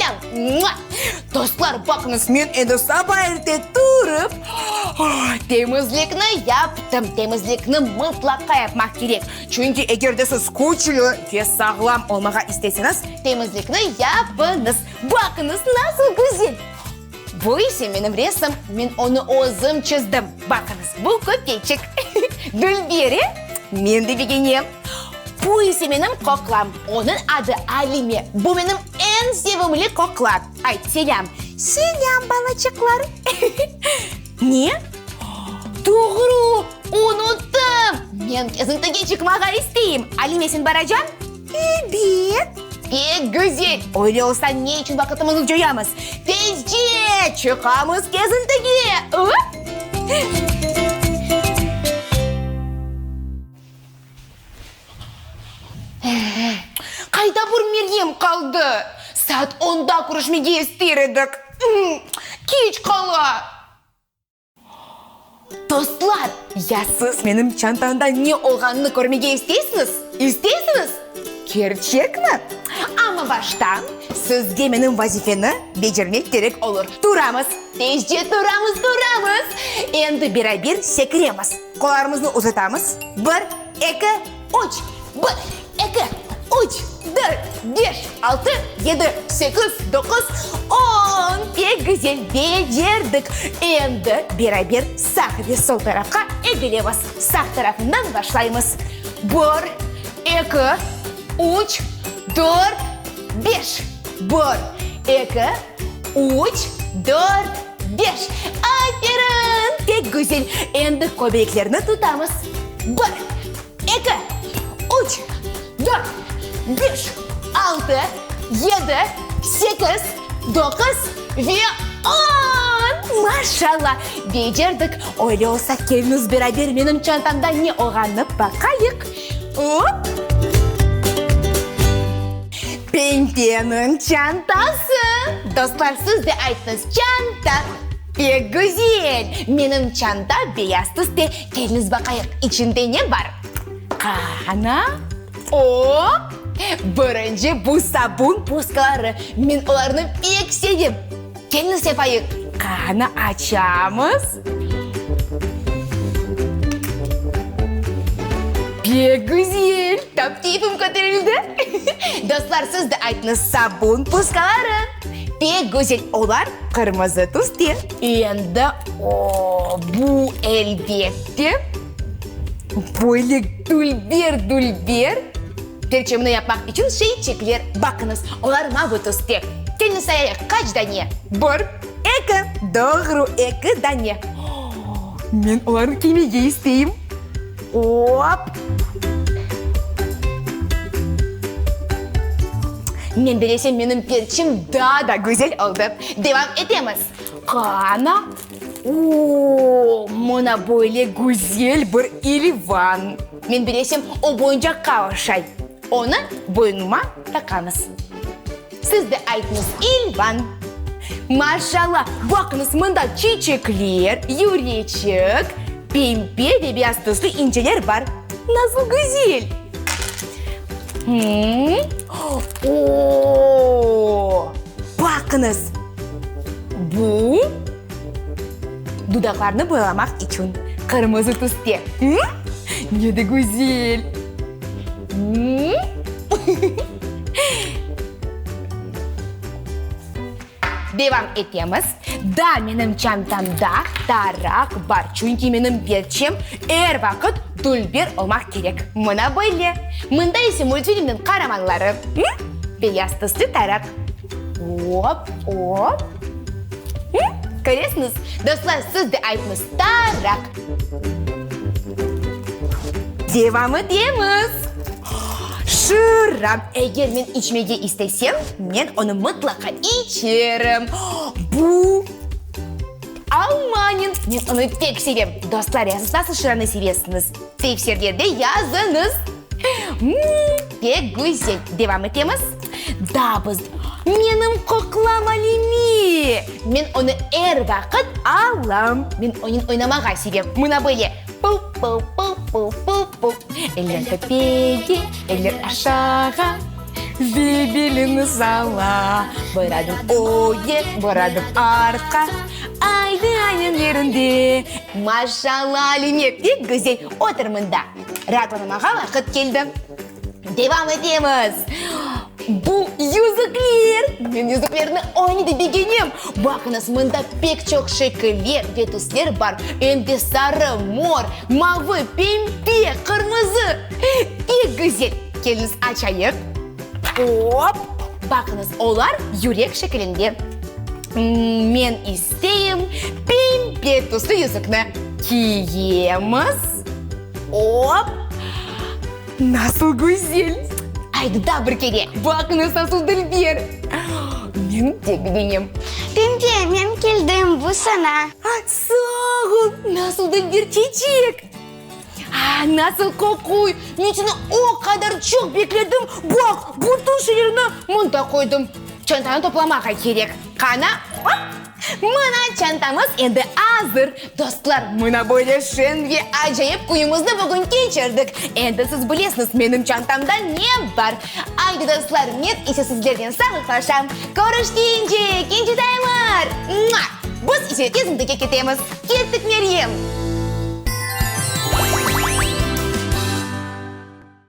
Selâm! Mua! Dostlar, baqıñız, men endi saba erte turıp, temizlikni yaptım. Temizlikni mıtlaqa yapmaq kerek. Çünki eger de siz küçlü ve sağlam olmağa isteseñiz, temizlikni yapıñız. Baqıñız, nasıl güzel! Bu ise menim resim, men onı özüm çizdim. Baqıñız, bu köpeçik. Dülber, e? Men de begenem. Bu ise menim qoqlam, onıñ adı Alime. Bu menim eñ sevimli qoqla. Ayt selâm. Selâm, balaçıqlar. Ne? Doğru, unuttım! Men kezintige çıqmağa isteyim. Alime, sen baracañ? Ebet! Pek güzel! Öyle olsa, ne içün vaqıtımıznı coyamız? Tezce çıqamız kezintige! Op! Qayda bir Meryem qaldı? Saat onda körüşmege ister edik. Keç qala. Dostlar, ya siz menim çantamda ne olğanını körmege isteysiñiz? İsteysiñiz? Kerçekmi? Amma başta sizge menim vazifeni becermek kerek olur. Turamız! Tezce turamız, turamız! Endi beraber sekiremiz. Qollarımıznı uzatamız. Bir, eki, üç. Bir, eki, üç, dört, beş, altı, yedi, sekiz, doquz, on. Pek güzel becerdik. Endi beraber sağ ve sol tarafqa egilemiz. Sağ tarafından başlaymız. Bir, eki, üç, dört, beş. Bir, eki, üç, dört, beş. Aferin! Pek güzel. Endi köbeklerni tutamız. Bir, Eki, üç, dört, beş, altı, yedi, sekiz, doquz ve on! Maşallah, becerdik! Öyle olsa, keliñiz beraber menim çantamda ne olğanını baqayıq. Op! Pempeniñ çantası! Dostlar, siz de aytıñız, çanta! Pek güzel! Menim çanta beyaz tüste. Keliñiz baqayıq, içinde ne bar? Qana? Op! Birinci bu sabun puskaları. Men olarnı pek sevem. Keliñiz yapayıq. Qana, açamız. Pek güzel! Tap keyfim köterildi. Dostlar, siz de aytıñız, sabun puskaları. Pek güzel, olar qırmızı tüste. Endi, o, bu elbette, böyle dülber-dülber perçemni yapmaq içün şeyçikler. Baqıñız, olar mavı tüste. Keliñ sayayıq, qaç dane? Bir, eki, doğru, eki dane. Men olarnı kiymege isteyim. Op! Men bilesem, menim perçim daa da güzel oldı. Devam etemiz. Qana? O, mına böyle güzel bir ilvan. Men bilesem, o boyuncaqqa oşay. Onı boynuma taqamız. Siz de aytıñız, İlvan. Maşallah, baqıñız, mında çiçekler, yüreçik, pembe ve beyaz tüslü inceler bar. Nasıl güzel! O-o-o! Baqıñız, bu dudaqlarnı boyalamaq içün qırmızı tüste. Ne de güzel! Devam etemiz. Daa menim çantamda taraq bar, çünki menim perçem er vaqıt dülber olmaq kerek. Mına böyle. Mında ise multfilmniñ qaramanları. Beyaz tüslü taraq. Op, op. Köresiñiz? Dostlar, siz de aytıñız, taraq. Devam etemiz. Şıram. Eger men içmege istesem, men onı mıtlaqa içerim. Bu almanen. Men onı pek sevem. Dostlar, ya siz nasıl şıranı sevesiñiz? Tefsirlerde yazıñız. Pek güzel. Devam etemiz. Daa biz Menim qoqlam Alime! Men onı er vaqıt alam. Men onen oynamağa sevem. Mına böyle, Pıu-pıu-pıu-pıu-pıu-pıu. Eller töpege, eller aşağa. Ve belini salla. Bir adım ögge, bir adım artqa, Aydı aynen yerinde. Maşalla, Alime, pek güzel, otur mında. Raatlanmağa vaqıt keldi. Devam etemiz. Bu yüzükler! Men yüzüklerni öyle de begenem. Baqıñız, mında pek çoq şekiller ve tüsler bar, em de sarı, mor, mavı, pembe, qırmızı. Pek güzel! Keliñiz, açayıq. Op! Baqıñız, olar yürek şekilinde. Men isteyim pembe tüslü yüzükni. Kiyemiz. Op! Nasıl güzel! Aydı daa bir kere! Baqıñız, nasıl dülber! Men pek begenem. Pembe, men keldim, bu saña. Sağ ol! Nasıl dülber çeçek! Ah, nasıl qoquy! Men seni o qadar çoq bekledim, baq, bütün şeylerni mında qoydım. Çantanı toplamağa kerek. Qana, hop! Mına çantamız endi azır. Dostlar, mına böyle şeñ ve acayip künümizni bugün keçirdik. Endi siz bilesiñiz, menim çantamda ne bar. Aydı, dostlar, men ise sizlernen sağlıqlaşam. Körüşkence, kencedaylar! Mua! Biz ise kezintige ketemiz. Kettik, Meryem!